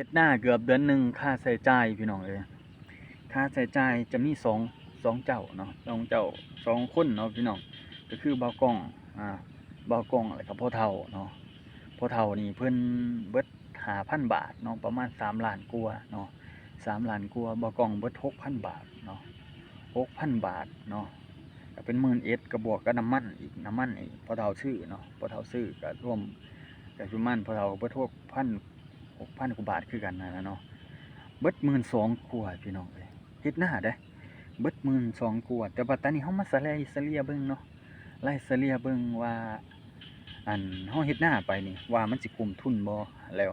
ເຮັດນາເກືອບເດືອນໜຶ່ງ ຄ່າໃຊ້ຈ່າຍພີ່ນ້ອງເອີຍ ຄ່າໃຊ້ຈ່າຍຈະມີສອງ ສອງເຈົ້າເນາະ ສອງເຈົ້າ ສອງຄົນເນາະພີ່ນ້ອງ ກໍຄືບ່າວກ້ອງ ອ່າ ບ່າວກ້ອງ ແລ້ວກໍພໍ່ເຖົ້າເນາະ ພໍ່ເຖົ້ານີ້ເພິ່ນເບິດຫ້າພັນບາດເນາະ ປະມານສາມລ້ານກວ່າເນາະ ສາມລ້ານກວ່າ ບ່າວກ້ອງເບິດຫົກພັນບາດເນາະ ຫົກພັນບາດເນາະ ກໍເປັນໝື່ນເອັດ ກໍບວກກັບນ້ຳມັນອີກ ນ້ຳມັນນີ້ພໍ່ເຖົ້າຊື້ເນາະ ພໍ່ເຖົ້າຊື້ກໍລວມ ກໍປະມານ ພໍ່ເຖົ້າເບິດຫົກພັນ ຫົກພັນກວ່າບາດຄືກັນຫັ້ນລະເນາະ ເບິດໝື່ນສອງກວ່າພີ່ນ້ອງເອີຍ ເຮັດນາເດ້ ເບິດໝື່ນສອງກວ່າ ແຕ່ວ່າຕອນນີ້ເຮົາມາສະໄລ່ສະເລ່ຍເບິ່ງເນາະ ໄລ່ສະເລ່ຍເບິ່ງວ່າ ອັນ ເຮົາເຮັດນາໄປນີ້ ວ່າມັນຊິກຸ້ມທຶນບໍ່ ແລ້ວ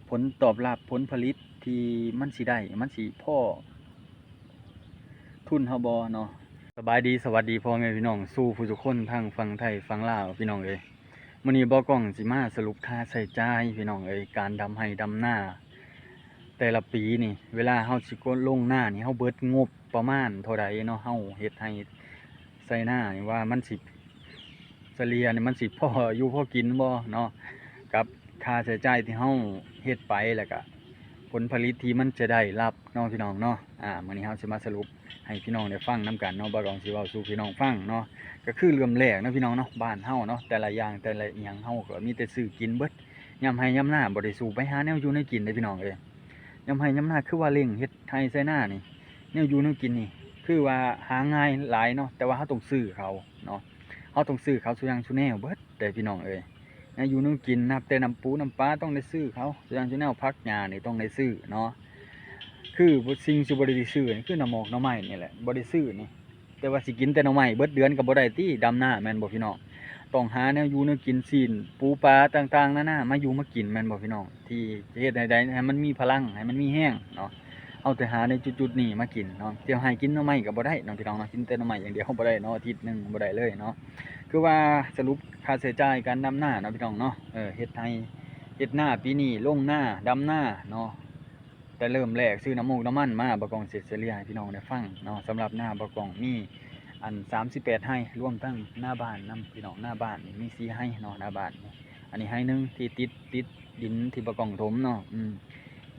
ຜົນຕອບຮັບ ຜົນຜະລິດທີ່ມັນຊິໄດ້ ມັນຊິພໍທຶນເຮົາບໍ່ເນາະ. ສະບາຍດີ ສະຫວັດດີພໍ່ແມ່ພີ່ນ້ອງສູ່ຜູ້ທຸກຄົນ ທັງຝັ່ງໄທຝັ່ງລາວ ພີ່ນ້ອງເອີຍ. ມື້ນີ້ບ່າວກ້ອງຊິມາສະຫຼຸບຄ່າໃຊ້ຈ່າຍພີ່ນ້ອງເອີຍ ການດຳໄຮ່ດຳນາແຕ່ລະປີນີ້ ເວລາເຮົາຊິລົງນານີ້ ເຮົາເບິດງົບປະມານເທົ່າໃດເນາະ ເຮົາເຮັດໄຮ່ໃສ່ນານີ້ ວ່າມັນຊິສະເລ່ຍນີ້ ມັນຊິພໍຢູ່ພໍກິນບໍ່ເນາະ ກັບຄ່າໃຊ້ຈ່າຍທີ່ເຮົາເຮັດໄປ ແລ້ວກະຜົນຜະລິດທີ່ມັນຈະໄດ້ຮັບເນາະ ພີ່ນ້ອງເນາະ. ອາ ມື້ນີ້ເຮົາຊິມາສະຫຼຸບ ໃຫ້ພີ່ນ້ອງໄດ້ຟັງນຳກັນເນາະ ບ່າວກ້ອງຊິເວົ້າສູ່ພີ່ນ້ອງຟັງເນາະ ກໍຄືເລີ່ມແລກເນາະ ພີ່ນ້ອງເນາະ ບ້ານເຮົາເນາະ ແຕ່ລະຢ່າງແຕ່ລະຫຍັງເຮົາກໍມີແຕ່ຊື້ກິນເບິດ ຍາມໄຮ່ຍາມນາບໍ່ໄດ້ສູ້ໄປຫາແນວຢູ່ແນວກິນເດ້ພີ່ນ້ອງເອີຍ. ຍາມໄຮ່ຍາມນາຄືວ່າເລັ່ງເຮັດໄຮ່ໃສ່ນານີ້ ແນວຢູ່ແນວກິນນີ້ ຄືວ່າຫາງ່າຍຫຼາຍເນາະ ແຕ່ວ່າເຮົາຕ້ອງຊື້ເຂົາເນາະ ເຮົາຕ້ອງຊື້ເຂົາສູ່ຢ່າງສູ່ແນວເບິດເດ້ພີ່ນ້ອງເອີຍ. ແນວຢູ່ແນວກິນ ນັບແຕ່ນ້ຳປູນ້ຳປາຕ້ອງໄດ້ຊື້ເຂົາ ສ່ວນ ສ່ວນແນວຜັກຫຍ້ານີ້ຕ້ອງໄດ້ຊື້ເນາະ ຄືສິ່ງທີ່ບໍ່ໄດ້ຊື້ນີ້ຄືໜໍ່ໝອກໜໍ່ໄມ້ນີ້ແຫຼະ ບໍ່ໄດ້ຊື້ນີ້ ແຕ່ວ່າຊິກິນແຕ່ໜໍ່ໄມ້ເບິດເດືອນກໍບໍ່ໄດ້ຕິ ດຳນາແມ່ນບໍ່ພີ່ນ້ອງ ຕ້ອງຫາແນວຢູ່ແນວກິນ ຊີ້ນ ປູປາຕ່າງໆນານາ ມາຢູ່ມາກິນແມ່ນບໍ່ພີ່ນ້ອງ ທີ່ຈະເຮັດໃຫ້ໄດ້ ໃຫ້ມັນມີພະລັງ ໃຫ້ມັນມີແຮງເນາະ. ເຮົາໄປຫາໃນຈຸດໆນີ້ມາກິນເນາະ ຊິໃຫ້ກິນໜໍ່ໄມ້ກໍບໍ່ໄດ້ເນາະ ພີ່ນ້ອງເນາະ ກິນແຕ່ໜໍ່ໄມ້ຢ່າງດຽວບໍ່ໄດ້ເນາະ ອາທິດໜຶ່ງບໍ່ໄດ້ເລີຍເນາະ. ຄືວ່າສະຫຼຸບຄ່າໃຊ້ຈ່າຍການດຳນາເນາະ ພີ່ນ້ອງເນາະ ເຮັດໄຮ່ເຮັດນາປີນີ້ ລົງນາ ດຳນາເນາະ ແຕ່ເລີ່ມແລກຊື້ນ້ຳມູກນ້ຳມັນມາ ບ່າວກ້ອງຊິສະເລ່ຍໃຫ້ພີ່ນ້ອງໄດ້ຟັງເນາະ. ສຳລັບນາບ່າວກ້ອງມີອັນສາມສິບແປດໄຮ່ ລວມທັງໜ້າບ້ານນຳ ພີ່ນ້ອງ ໜ້າບ້ານນີ້ມີສີ່ໄຮ່ເນາະ ໜ້າບ້ານນີ້ ອັນນີ້ໄຮ່ໜຶ່ງທີ່ຕິດ ຕິດດິນທີ່ບ່າວກ້ອງຖົມເນາະ ອືມ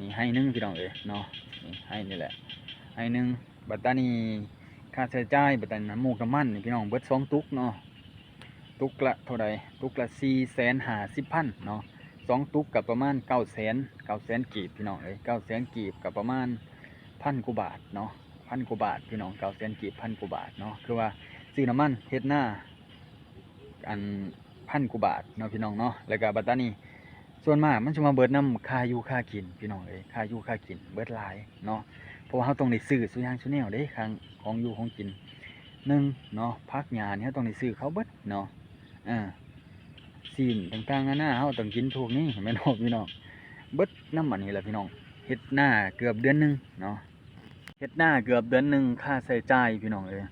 ນີ້ໄຮ່ໜຶ່ງ ພີ່ນ້ອງເອີຍເນາະ ນີ້ໄຮ່ນີ້ແຫຼະ ໄຮ່ໜຶ່ງ. ບັດຕານີ້ຄ່າໃຊ້ຈ່າຍ ບັດຕານີ້ນ້ຳມູກນ້ຳມັນນີ້ ພີ່ນ້ອງ ເບິດສອງຕຸກເນາະ ຕຸກລະເທົ່າໃດ ຕຸກລະສີ່ແສນຫ້າສິບພັນເນາະ ສອງຕຸກກໍປະມານເກົ້າແສນ ເກົ້າແສນກີບ ພີ່ນ້ອງເອີຍ ເກົ້າແສນກີບກໍປະມານພັນກວ່າບາດເນາະ ພັນກວ່າບາດ ພີ່ນ້ອງ ເກົ້າແສນກີບ ພັນກວ່າບາດເນາະ ຄືວ່າຊື້ນ້ຳມັນເຮັດນາ ອັນ ພັນກວ່າບາດເນາະ ພີ່ນ້ອງເນາະ. ແລ້ວກໍບັດຕານີ້ ສ່ວນມາກມັນຊິມາເບິດນຳຄ່າຢູ່ຄ່າກິນ ພີ່ນ້ອງເອີຍ ຄ່າຢູ່ຄ່າກິນເບິດຫຼາຍເນາະ ເພາະວ່າເຮົາຕ້ອງໄດ້ຊື້ສູ່ຢ່າງສູ່ແນວເດ້ ຄ່າຂອງຢູ່ຂອງກິນ ໜຶ່ງເນາະ ຜັກຫຍ້ານີ້ເຮົາຕ້ອງໄດ້ຊື້ເຂົາເບິດເນາະ ເອີ ຊີ້ນຕ່າງໆນານາ ເຮົາຕ້ອງກິນພວກນີ້ແມ່ນບໍ່ ພີ່ນ້ອງ ເບິດນຳອັນນີ້ແຫຼະ ພີ່ນ້ອງ. ເຮັດນາເກືອບເດືອນໜຶ່ງເນາະ ເຮັດນາເກືອບເດືອນໜຶ່ງ ຄ່າໃຊ້ຈ່າຍ ພີ່ນ້ອງເອີຍ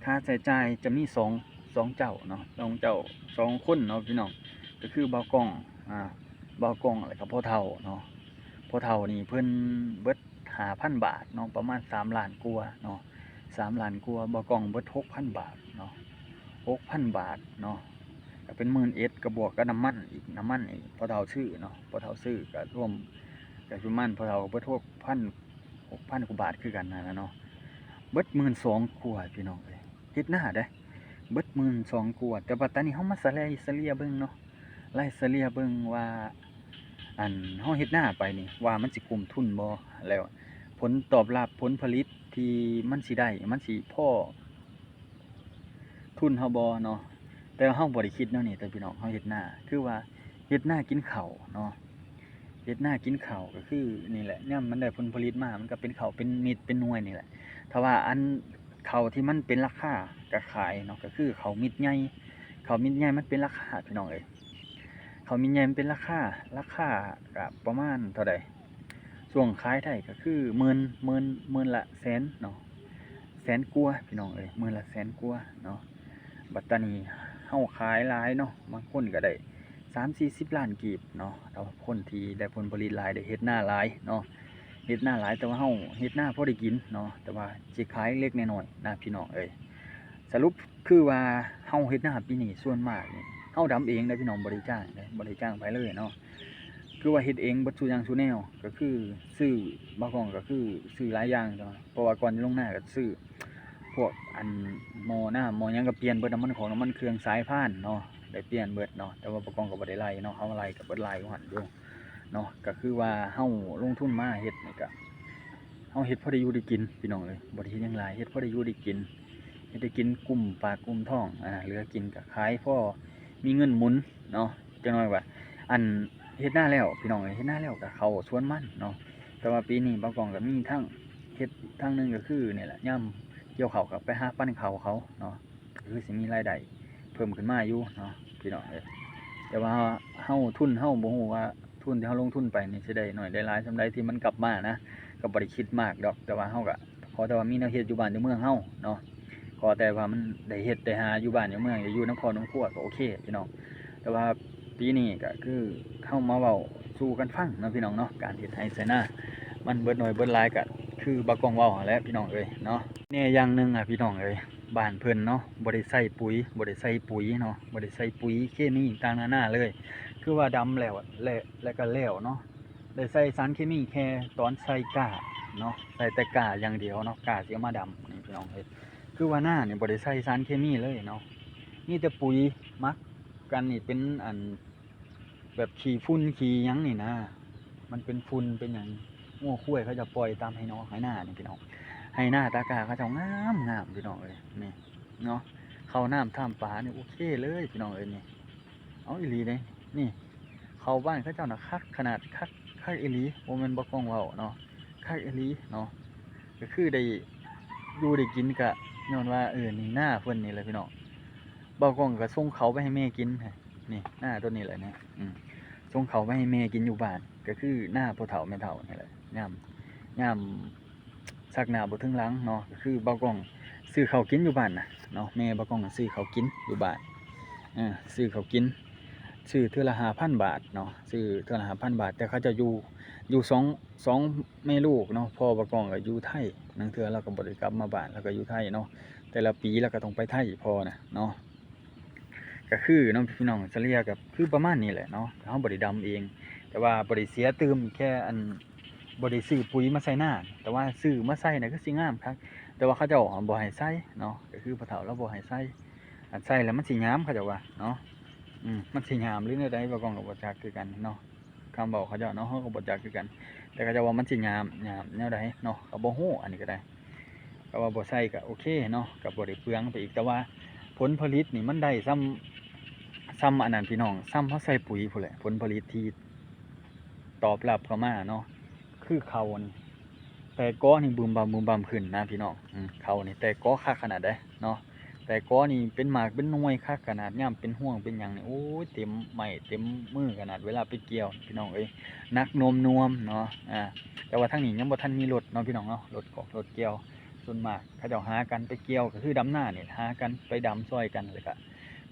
ຄ່າໃຊ້ຈ່າຍຈະມີສອງ ສອງເຈົ້າເນາະ ສອງເຈົ້າ ສອງຄົນເນາະ ພີ່ນ້ອງ ກໍຄືບ່າວກ້ອງ ອ່າ ບ່າວກ້ອງ ແລ້ວກໍພໍ່ເຖົ້າເນາະ ພໍ່ເຖົ້ານີ້ເພິ່ນເບິດຫ້າພັນບາດເນາະ ປະມານສາມລ້ານກວ່າເນາະ ສາມລ້ານກວ່າ ບ່າວກ້ອງເບິດຫົກພັນບາດເນາະ ຫົກພັນບາດເນາະ ກໍເປັນໝື່ນເອັດ ກໍບວກກັບນ້ຳມັນອີກ ນ້ຳມັນນີ້ພໍ່ເຖົ້າຊື້ເນາະ ພໍ່ເຖົ້າຊື້ກໍລວມ ກໍປະມານ ພໍ່ເຖົ້າເບິດຫົກພັນ ຫົກພັນກວ່າບາດຄືກັນຫັ້ນລະເນາະ ເບິດໝື່ນສອງກວ່າ ພີ່ນ້ອງເອີຍ ເຮັດນາເດ້ ເບິດໝື່ນສອງກວ່າ ແຕ່ວ່າຕອນນີ້ເຮົາມາສະໄລ່ສະເລ່ຍເບິ່ງເນາະ ໄລ່ສະເລ່ຍເບິ່ງວ່າ ອັນ ເຮົາເຮັດນາໄປນີ້ ວ່າມັນຊິກຸ້ມທຶນບໍ່ ແລ້ວຜົນຕອບຮັບ ຜົນຜະລິດທີ່ມັນຊິໄດ້ ມັນຊິພໍ ທຶນເຮົາບໍ່ເນາະ ແຕ່ວ່າເຮົາບໍ່ໄດ້ຄິດແນວນີ້ເດີພີ່ນ້ອງ ເຮົາເຮັດນາ ຄືວ່າເຮັດນາກິນເຂົ້າເນາະ ເຮັດນາກິນເຂົ້າ ກໍຄືນີ້ແຫຼະ ຍາມມັນໄດ້ຜົນຜະລິດມາ ມັນກໍເປັນເຂົ້າເປັນເມັດເປັນໜ່ວຍນີ້ແຫຼະ ຖ້າວ່າອັນເຂົ້າທີ່ມັນເປັນລາຄາກໍຂາຍເນາະ ກໍຄືເຂົ້າເມັດໃຫຍ່ ເຂົ້າເມັດໃຫຍ່ມັນເປັນລາຄາ ພີ່ນ້ອງເອີຍ ເຂົ້າເມັດໃຫຍ່ມັນເປັນລາຄາ ລາຄາກໍປະມານເທົ່າໃດ ຊ່ວງຂາຍໄດ້ກໍຄືໝື່ນ ໝື່ນ ໝື່ນລະແສນເນາະ ແສນກວ່າ ພີ່ນ້ອງເອີຍ ໝື່ນລະແສນກວ່າເນາະ ບັດຕານີ້ເຮົາຂາຍຫຼາຍເນາະ ບາງຄົນກໍໄດ້ສາມສີ່ສິບລ້ານກີບເນາະ ແຕ່ວ່າຄົນທີ່ໄດ້ຜົນຜະລິດຫຼາຍ ໄດ້ເຮັດນາຫຼາຍເນາະ ເຮັດນາຫຼາຍ ແຕ່ວ່າເຮົາເຮັດນາພໍໄດ້ກິນເນາະ ແຕ່ວ່າຊິຂາຍເລັກນ້ອຍນະ ພີ່ນ້ອງເອີຍ ສະຫຼຸບ ຄືວ່າເຮົາເຮັດນາປີນີ້ ສ່ວນມາກນີ້ເຮົາດຳເອງເດ້ພີ່ນ້ອງ ບໍ່ໄດ້ຈ້າງເດ້ ບໍ່ໄດ້ຈ້າງໃຜເລີຍເນາະ ຄືວ່າເຮັດເອງເບິດສູ່ຢ່າງສູ່ແນວ ກໍຄືຊື້ ບ່າວກ້ອງກໍຄືຊື້ຫຼາຍຢ່າງ ເພາະວ່າກ່ອນຊິລົງນາກໍຊື້ພວກອັນໝໍ້ນ້ຳໝໍ້ຫຍັງກໍປ່ຽນເບິດ ນ້ຳມັນຂອງນ້ຳມັນເຄື່ອງສາຍພານເນາະ ໄດ້ປ່ຽນເບິດເນາະ ແຕ່ວ່າບ່າວກ້ອງກໍບໍ່ໄດ້ໄລ່ເນາະ ເຮົາໄລ່ກໍເບິດໄລ່ຢູ່ຫັ້ນຢູ່ເນາະ ກໍຄືວ່າເຮົາລົງທຶນມາເຮັດນີ້ກໍ ເຮົາເຮັດພໍໄດ້ຢູ່ໄດ້ກິນພີ່ນ້ອງເອີຍ ບໍ່ໄດ້ເຮັດຫຍັງຫຼາຍ ເຮັດພໍໄດ້ຢູ່ໄດ້ກິນ ເຮັດໄດ້ກິນກຸ້ມປາກກຸ້ມທ້ອງ ອາ ເຫຼືອກິນກໍຂາຍ ພໍມີເງິນໝູນເນາະ ຈັກໜ້ອຍວ່າ ອັນເຮັດນາແລ້ວພີ່ນ້ອງເອີຍ ເຮັດນາແລ້ວກໍເຂົ້າສວນມັນເນາະ ແຕ່ວ່າປີນີ້ບ່າວກ້ອງກໍມີທັງເຮັດ ທາງໜຶ່ງກໍຄືນີ້ແຫຼະ ຍາມກ່ຽວເຂົ້າກໍໄປຫາປັນເຂົ້າເຂົາເນາະ ກໍຄືຊິມີລາຍໄດ້ເພີ່ມຂຶ້ນມາຢູ່ເນາະ ພີ່ນ້ອງເອີຍ ແຕ່ວ່າເຮົາ ເຮົາ ທຶນເຮົາບໍ່ຮູ້ວ່າ ທຶນທີ່ເຮົາລົງທຶນໄປນີ້ຊິໄດ້ໜ້ອຍໄດ້ຫຼາຍສ່ຳໃດທີ່ມັນກັບມານະ ກໍບໍ່ໄດ້ຄິດມາກດອກ ແຕ່ວ່າເຮົາກໍຂໍແຕ່ວ່າມີແນວເຮັດຢູ່ບ້ານຢູ່ເມືອງເຮົາເນາະ ຂໍແຕ່ວ່າມັນໄດ້ເຮັດໄດ້ຫາຢູ່ບ້ານຢູ່ເມືອງ ໄດ້ຢູ່ນຳຄອບນຳຄົວກໍໂອເຄພີ່ນ້ອງ ແຕ່ວ່າປີນີ້ກໍຄືເຮົາມາເວົ້າສູ່ກັນຟັງເນາະພີ່ນ້ອງເນາະ ການເຮັດໄຮ່ໄຖນາ ມັນເບິດໜ້ອຍເບິດຫຼາຍກໍຄືບ່າວກ້ອງເວົ້າຫັ້ນແຫຼະພີ່ນ້ອງເອີຍເນາະ ແນ່ຢ່າງໜຶ່ງອະພີ່ນ້ອງເອີຍ ບ້ານເພິ່ນເນາະ ບໍ່ໄດ້ໃສ່ປຸຍ ບໍ່ໄດ້ໃສ່ປຸຍເນາະ ບໍ່ໄດ້ໃສ່ປຸຍເຄມີຕ່າງໆນານາເລີຍ ຄືວ່າດຳແລ້ວ ແລະ ແລ້ວກໍແລ້ວເນາະ ໄດ້ໃສ່ສານເຄມີແຄ່ຕອນໃສ່ກ້າເນາະ ໃສ່ແຕ່ກ້າຢ່າງດຽວເນາະ ກ້າຊິເອົາມາດຳນີ້ພີ່ນ້ອງເອີຍ ຄືວ່ານານີ້ບໍ່ໄດ້ໃສ່ສານເຄມີເລີຍເນາະ ມີແຕ່ປຸຍໝັກກັນນີ້ເປັນອັນ ແບບຂີ້ຝຸ່ນຂີ້ຫຍັງນີ້ນະ ມັນເປັນຝຸ່ນເປັນຫຍັງ ງົວຄວາຍເຂົາເຈົ້າປ່ອຍຕາມໄຮ່ນອກໄຮ່ນານີ້ພີ່ນ້ອງ ໄຮ່ນາຕາກ້າເຂົາເຈົ້າງາມໆພີ່ນ້ອງເອີຍ ນີ້ເນາະ ເຂົ້ານ້ຳທາມປານີ້ໂອເຄເລີຍພີ່ນ້ອງເອີຍ ນີ້ ເອົາອີ່ຫຼີເດ້ ນີ້ ເຂົ້າບ້ານເຂົາເຈົ້ານະຄັກຂະໜາດ ຄັກ ຄັກອີ່ຫຼີ ບໍ່ແມ່ນບ່າວກ້ອງເວົ້າເນາະ ຄັກອີ່ຫຼີເນາະ ກໍຄືໄດ້ຢູ່ໄດ້ກິນກະຍ້ອນວ່າ ເອີ ນີ້ນາເພິ່ນນີ້ແຫຼະພີ່ນ້ອງ ບ່າວກ້ອງກໍສົ່ງເຂົ້າໄປໃຫ້ແມ່ກິນ ນີ້ນາໂຕນີ້ແຫຼະນີ້ ອືມ ສົ່ງເຂົ້າໄປໃຫ້ແມ່ກິນຢູ່ບ້ານ ກໍຄືນາພໍ່ເຖົ້າແມ່ເຖົ້ານີ້ແຫຼະ ຍາມ ຍາມຊັກໜ້າບໍ່ເຖິງຫຼັງເນາະ ກໍຄືບ່າວກ້ອງຊື້ເຂົ້າກິນຢູ່ບ້ານນະເນາະ ແມ່ບ່າວກ້ອງກໍຊື້ເຂົ້າກິນຢູ່ບ້ານ ເອີ ຊື້ເຂົ້າກິນ ຊື້ເທື່ອລະຫ້າພັນບາດເນາະ ຊື້ເທື່ອລະຫ້າພັນບາດ ແຕ່ເຂົາເຈົ້າຢູ່ ຢູ່ສອງ ສອງແມ່ລູກເນາະ ພໍ່ບ່າວກ້ອງກໍຢູ່ໄທ ລາງເທື່ອລາວກໍບໍ່ໄດ້ກັບມາບ້ານ ລາວກໍຢູ່ໄທເນາະ ແຕ່ລະປີລາວກໍຕ້ອງໄປໄທ ພໍ່ນະເນາະ ກໍຄືເນາະພີ່ນ້ອງ ສະເລ່ຍກໍຄືປະມານນີ້ແຫຼະເນາະ ເຮົາບໍ່ໄດ້ດຳເອງ ແຕ່ວ່າບໍ່ໄດ້ເສຍຕື່ມ ແຄ່ອັນ ບໍ່ໄດ້ຊື້ປຸຍມາໃສ່ນາ ແຕ່ວ່າຊື້ມາໃສ່ນະຄືຊິງາມຄັກ ແຕ່ວ່າເຂົາເຈົ້າບໍ່ໃຫ້ໃສ່ເນາະ ກໍຄືພໍ່ເຖົ້າລາວບໍ່ໃຫ້ໃສ່ ອັນໃສ່ແລ້ວມັນຊິຫຍາມ ເຂົາເຈົ້າວ່າເນາະ ອືມ ມັນຊິຫຍາມ ຫຼືແນວໃດ ບ່າວກ້ອງກໍບໍ່ຈັກຄືກັນເນາະ ຄຳເວົ້າເຂົາເຈົ້າເນາະ ເຮົາກໍບໍ່ຈັກຄືກັນ ແຕ່ເຂົາເຈົ້າວ່າມັນຊິຫຍາມ ຫຍາມແນວໃດເນາະ ກໍບໍ່ຮູ້ ອັນນີ້ກໍໄດ້ ກໍວ່າບໍ່ໃສ່ກໍໂອເຄເນາະ ກໍບໍ່ໄດ້ເປືອງໄປອີກ ແຕ່ວ່າຜົນຜະລິດນີ້ມັນໄດ້ສ່ຳ ສ່ຳອັນນັ້ນພີ່ນ້ອງ ສ່ຳເຮົາໃສ່ປຸຍພຸ້ນແຫຼະ ຜົນຜະລິດທີ່ຕອບຮັບເຂົ້າມາເນາະ ຄືເຂົ້ານີ້ ແຕກກໍນີ້ບຶມບຳບຶມບຳຂຶ້ນນະພີ່ນ້ອງ ເຂົ້ານີ້ແຕກກໍຄັກຂະໜາດໃດເນາະ ແຕກກໍນີ້ເປັນໝາກເປັນໜ່ວຍຄັກຂະໜາດ ຍາມເປັນຮວງເປັນຫຍັງນີ້ ໂອ້ຍ ເຕັມໄມ້ເຕັມມືຂະໜາດ ເວລາໄປກ່ຽວພີ່ນ້ອງເອີຍ ໜັກໜ່ວມໆເນາະ ອາ ແຕ່ວ່າທາງນີ້ຍັງບໍ່ທັນມີລົດເນາະພີ່ນ້ອງເນາະ ລົດກອກລົດກ່ຽວ ສ່ວນມາກເຂົາເຈົ້າຫາກັນໄປກ່ຽວ ກໍຄືດຳນານີ້ ຫາກັນໄປດຳຊ່ອຍກັນ ແລ້ວກໍ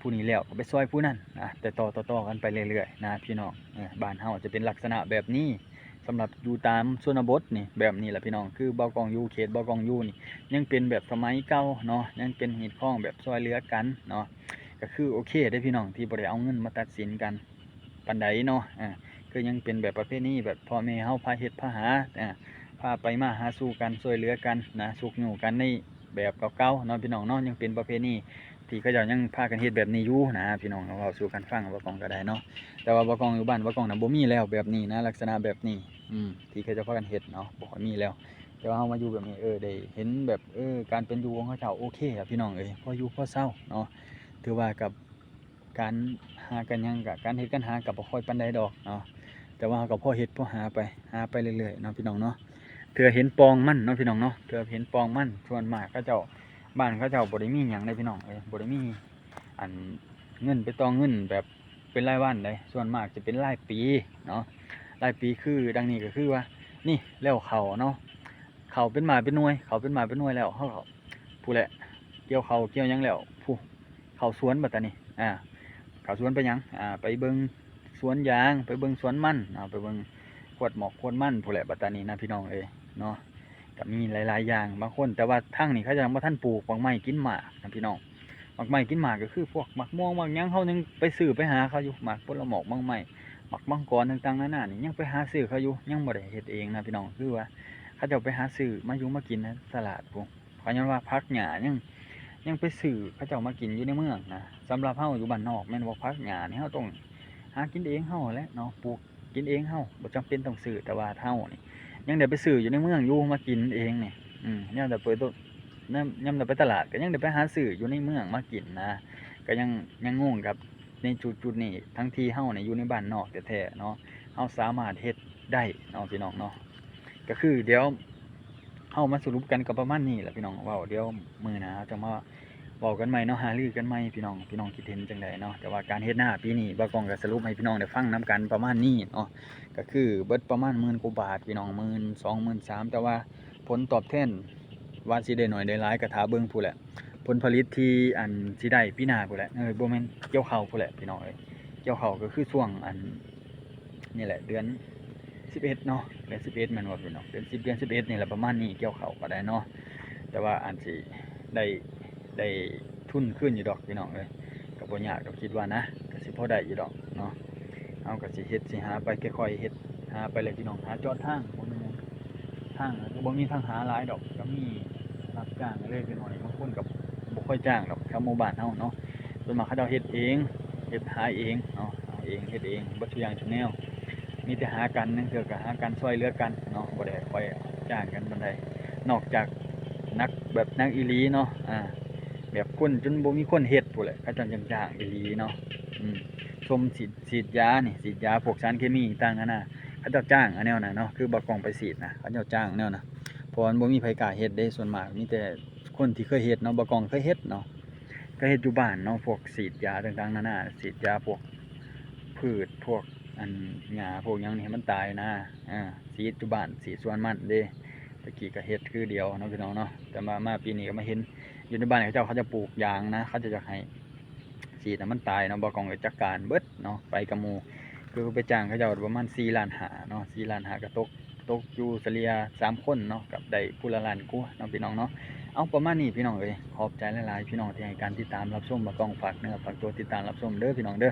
ຜູ້ນີ້ແລ້ວກໍໄປຊ່ອຍຜູ້ນັ້ນນະ ແຕ່ຕໍ່ໆກັນໄປເລື້ອຍໆນະພີ່ນ້ອງ ເອີ ບ້ານເຮົາຈະເປັນລັກສະນະແບບນີ້ ສຳລັບຢູ່ຕາມຊົນນະບົດນີ້ ແບບນີ້ແຫຼະພີ່ນ້ອງ ຄືບ່າວກ້ອງຢູ່ ເຂດບ່າວກ້ອງຢູ່ນີ້ ຍັງເປັນແບບສະໄໝເກົ່າເນາະ ຍັງເປັນຮີດຄອງແບບຊ່ອຍເຫຼືອກັນເນາະ ກໍຄືໂອເຄເດ້ພີ່ນ້ອງ ທີ່ບໍ່ໄດ້ເອົາເງິນມາຕັດສິນກັນປານໃດເນາະ ເອີ ຄືຍັງເປັນແບບປະເພນີ ແບບພໍ່ແມ່ເຮົາພາເຮັດພາຫາ ເອີ ພາໄປມາຫາສູ່ກັນ ຊ່ວຍເຫຼືອກັນນະ ຊຸກຍູ້ກັນໃນແບບເກົ່າໆເນາະພີ່ນ້ອງເນາະ ຍັງເປັນປະເພນີ ທີ່ເຂົາເຈົ້າຍັງພາກັນເຮັດແບບນີ້ຢູ່ນະພີ່ນ້ອງ ເວົ້າສູ່ກັນຟັງ ບ່າວກ້ອງກໍໄດ້ເນາະ ແຕ່ວ່າບ່າວກ້ອງຢູ່ບ້ານ ບ່າວກ້ອງນະບໍ່ມີແລ້ວແບບນີ້ນະ ລັກສະນະແບບນີ້ ອືມ ທີ່ເຂົາເຈົ້າພາກັນເຮັດເນາະ ບໍ່ຄ່ອຍມີແລ້ວ ແຕ່ວ່າເຮົາມາຢູ່ແບບນີ້ ເອີ ໄດ້ເຫັນແບບ ເອີ ການເປັນຢູ່ຂອງເຂົາເຈົ້າໂອເຄລະພີ່ນ້ອງເອີຍ ພໍຢູ່ພໍເຊົາເນາະ ຖືວ່າກັບ ການຫາການຫຍັງກະ ການເຮັດການຫາກະບໍ່ຄ່ອຍປານໃດດອກເນາະ ແຕ່ວ່າເຮົາກໍພໍເຮັດພໍຫາໄປ ຫາໄປເລື້ອຍໆເນາະພີ່ນ້ອງເນາະ ເທື່ອເຫັນປ່ອງມັນເນາະພີ່ນ້ອງເນາະ ເທື່ອເຫັນປ່ອງມັນ ສ່ວນມາກເຂົາເຈົ້າ ບ້ານເຂົາເຈົ້າບໍ່ໄດ້ມີຫຍັງເດ້ພີ່ນ້ອງເອີຍ ບໍ່ໄດ້ມີອັນເງິນໄປຕໍ່ເງິນແບບເປັນລາຍວັນເດ້ ສ່ວນມາກຈະເປັນລາຍປີເນາະ ລາຍປີຄືດັ່ງນີ້ກໍຄືວ່າ ນີ້ແລ້ວເຂົ້າເນາະ ເຂົ້າເປັນໝາກເປັນໜ່ວຍ ເຂົ້າເປັນໝາກເປັນໜ່ວຍແລ້ວ ເຮົາກໍ ຜູ້ແຫຼະ ກ່ຽວເຂົ້າກ່ຽວຫຍັງແລ້ວ ຜູ້ ເຂົ້າສວນບັດຕານີ້ ອາ ເຂົ້າສວນໄປຫຍັງ ອາ ໄປເບິ່ງສວນຢາງ ໄປເບິ່ງສວນມັນ ເອົາ ໄປເບິ່ງຂວດໝອກຂວດມັນພຸ້ນແຫຼະ ບັດຕານີ້ນະພີ່ນ້ອງເອີຍເນາະ ກໍມີຫຼາຍໆຢ່າງ ບາງຄົນ ແຕ່ວ່າທາງນີ້ເຂົາເຈົ້າຍັງບໍ່ທັນປູກໝາກໄມ້ກິນໝາກນະພີ່ນ້ອງ ໝາກໄມ້ກິນໝາກກໍຄືພວກໝາກມ່ວງໝາກຫຍັງ ເຮົາຍັງໄປຊື້ໄປຫາເຂົາຢູ່ ໝາກຜົນລະໝອກໝາກໄມ້ ໝາກມັງກອນຕ່າງໆນານານີ້ ຍັງໄປຫາຊື້ເຂົາຢູ່ ຍັງບໍ່ໄດ້ເຮັດເອງນະພີ່ນ້ອງ. ຄືວ່າເຂົາເຈົ້າໄປຫາຊື້ມາຢູ່ມາກິນໃນຕະຫຼາດພຸ້ນ ກໍຍ້ອນວ່າຜັກຫຍ້າຍັງ ຍັງໄປຊື້ເຂົາເຈົ້າມາກິນຢູ່ໃນເມືອງນະ. ສຳລັບເຮົາຢູ່ບ້ານນອກແມ່ນບໍ່ ຜັກຫຍ້ານີ້ເຮົາຕ້ອງຫາກິນເອງເຮົາແຫຼະເນາະ ປູກກິນເອງເຮົາ ບໍ່ຈຳເປັນຕ້ອງຊື້. ແຕ່ວ່າເຮົານີ້ຍັງໄດ້ໄປຊື້ຢູ່ໃນເມືອງຢູ່ມາກິນເອງນີ້ ອືມ ຍາມໃດໄປ ຍາມ ຍາມໃດໄປຕະຫຼາດ ກໍຍັງໄດ້ໄປຫາຊື້ຢູ່ໃນເມືອງມາກິນນະ. ກໍຍັງ ຍັງງົງກັບໃນຈຸດໆນີ້ ທັງທີ່ເຮົານີ້ຢູ່ໃນບ້ານນອກແທ້ໆເນາະ ເຮົາສາມາດເຮັດໄດ້ເນາະພີ່ນ້ອງເນາະ. ກໍຄືດຽວເຮົາມາສະຫຼຸບກັນກໍປະມານນີ້ແຫຼະພີ່ນ້ອງ. ເວົ້າດຽວມື້ໜ້າເຮົາຈະມາເວົ້າກັນໃໝ່ເນາະ ຫາລືກັນໃໝ່ພີ່ນ້ອງ ພີ່ນ້ອງຄິດເຫັນຈັ່ງໃດເນາະ. ແຕ່ວ່າການເຮັດນາປີນີ້ ບ່າວກ້ອງກໍສະຫຼຸບໃຫ້ພີ່ນ້ອງໄດ້ຟັງນຳກັນປະມານນີ້ເນາະ. ກໍຄືເບິດປະມານໝື່ນກວ່າບາດພີ່ນ້ອງ ໝື່ນສອງ ໝື່ນສາມ ແຕ່ວ່າ ຜົນຕອບແທນວ່າຊິໄດ້ໜ້ອຍໄດ້ຫຼາຍກໍຖ້າເບິ່ງພຸ້ນແຫຼະ ຜົນຜະລິດທີ່ອັນຊິໄດ້ປີໜ້າພຸ້ນແຫຼະ. ເອີ ບໍ່ແມ່ນ ກ່ຽວເຂົ້າພຸ້ນແຫຼະພີ່ນ້ອງເອີຍ. ກ່ຽວເຂົ້າກໍຄືຊ່ວງອັນນີ້ແຫຼະ ເດືອນສິບເອັດເນາະ ເດືອນສິບເອັດແມ່ນບໍ່ພີ່ນ້ອງ? ເດືອນສິບ ເດືອນສິບເອັດນີ້ແຫຼະ ປະມານນີ້ ກ່ຽວເຂົ້າກໍໄດ້ເນາະ. ແຕ່ວ່າອັນຊິໄດ້ ໄດ້ທຶນຄືນຢູ່ດອກພີ່ນ້ອງເອີຍ ກໍບໍ່ຍາກດອກ ຄິດວ່ານະ ກໍຊິພໍໄດ້ຢູ່ດອກເນາະ. ເຮົາກໍຊິເຮັດ ຊິຫາໄປ ຄ່ອຍໆເຮັດ ຫາໄປເລີຍພີ່ນ້ອງ. ຫາຈອດທາງ ບໍ່ແມ່ນທາງ ກໍບໍ່ມີທາງຫາຫຼາຍດອກ ກໍມີຮັບຈ້າງເລັກໆນ້ອຍໆ. ບາງຄົນກໍບໍ່ຄ່ອຍຈ້າງດອກ ແຖວໝູ່ບ້ານເຮົາເນາະ ສ່ວນມາກເຂົາເຈົ້າເຮັດເອງ ເຮັດຫາເອງເນາະ ເອົາເອງ ເຮັດເອງເບິດທຸກຢ່າງທຸກແນວ. ມີແຕ່ຫາກັນ ລາງເທື່ອກໍຫາກັນຊ່ອຍເຫຼືອກັນເນາະ ບໍ່ໄດ້ຄ່ອຍຈ້າງກັນປານໃດ ນອກຈາກໜັກ ແບບໜັກອີ່ຫຼີເນາະ ອາ ແບບຄົນຈົນບໍ່ມີຄົນເຮັດພຸ້ນແຫຼະ ເຂົາເຈົ້າຈັ່ງຈ້າງອີ່ຫຼີເນາະ. ອືມ ຊົມສີດ ສີດຢານີ້ ສີດຢາພວກສານເຄມີຕ່າງໆນານາ ເຂົາເຈົ້າຈ້າງອັນແນວນັ້ນເນາະ. ຄືບ່າວກ້ອງໄປສີດນະ ເຂົາເຈົ້າຈ້າງແນວນັ້ນ ເພາະວ່າມັນບໍ່ມີໃຜກ້າເຮັດເດ້. ສ່ວນມາກມີແຕ່ຄົນທີ່ເຄີຍເຮັດເນາະ ບ່າວກ້ອງເຄີຍເຮັດເນາະ ເຄີຍເຮັດຢູ່ບ້ານເນາະ ພວກສີດຢາຕ່າງໆນານາ ສີດຢາພວກພືດ ພວກອັນຫຍ້າ ພວກຫຍັງນີ້ໃຫ້ມັນຕາຍນະ. ອາ ສີດຢູ່ບ້ານ ສີດສວນມັນເດ້ ແຕ່ກີ້ກໍເຮັດຄືດຽວເນາະພີ່ນ້ອງເນາະ. ແຕ່ມາ ມາປີນີ້ກໍມາເຫັນຢູ່ໃນບ້ານເຂົາເຈົ້າ ເຂົາເຈົ້າປູກຢາງນະ ເຂົາເຈົ້າຢາກໃຫ້ສີດໃຫ້ມັນຕາຍເນາະ ບ່າວກ້ອງກໍຈັດການເບິດເນາະ ໄປກັບໝູ່ ຄືໄປຈ້າງເຂົາເຈົ້າປະມານສີ່ລ້ານຫ້າເນາະ ສີ່ລ້ານຫ້າ ກໍຕົກ ຕົກຢູ່ສະເລ່ຍສາມຄົນເນາະ ກໍໄດ້ຜູ້ລະລ້ານກວ່າເນາະພີ່ນ້ອງເນາະ. ເອົາ ປະມານນີ້ພີ່ນ້ອງເອີຍ ຂອບໃຈຫຼາຍໆພີ່ນ້ອງທີ່ໃຫ້ການຕິດຕາມຮັບຊົມ ບ່າວກ້ອງຝາກເນື້ອຝາກຕົວຕິດຕາມຮັບຊົມເດີພີ່ນ້ອງເດີ.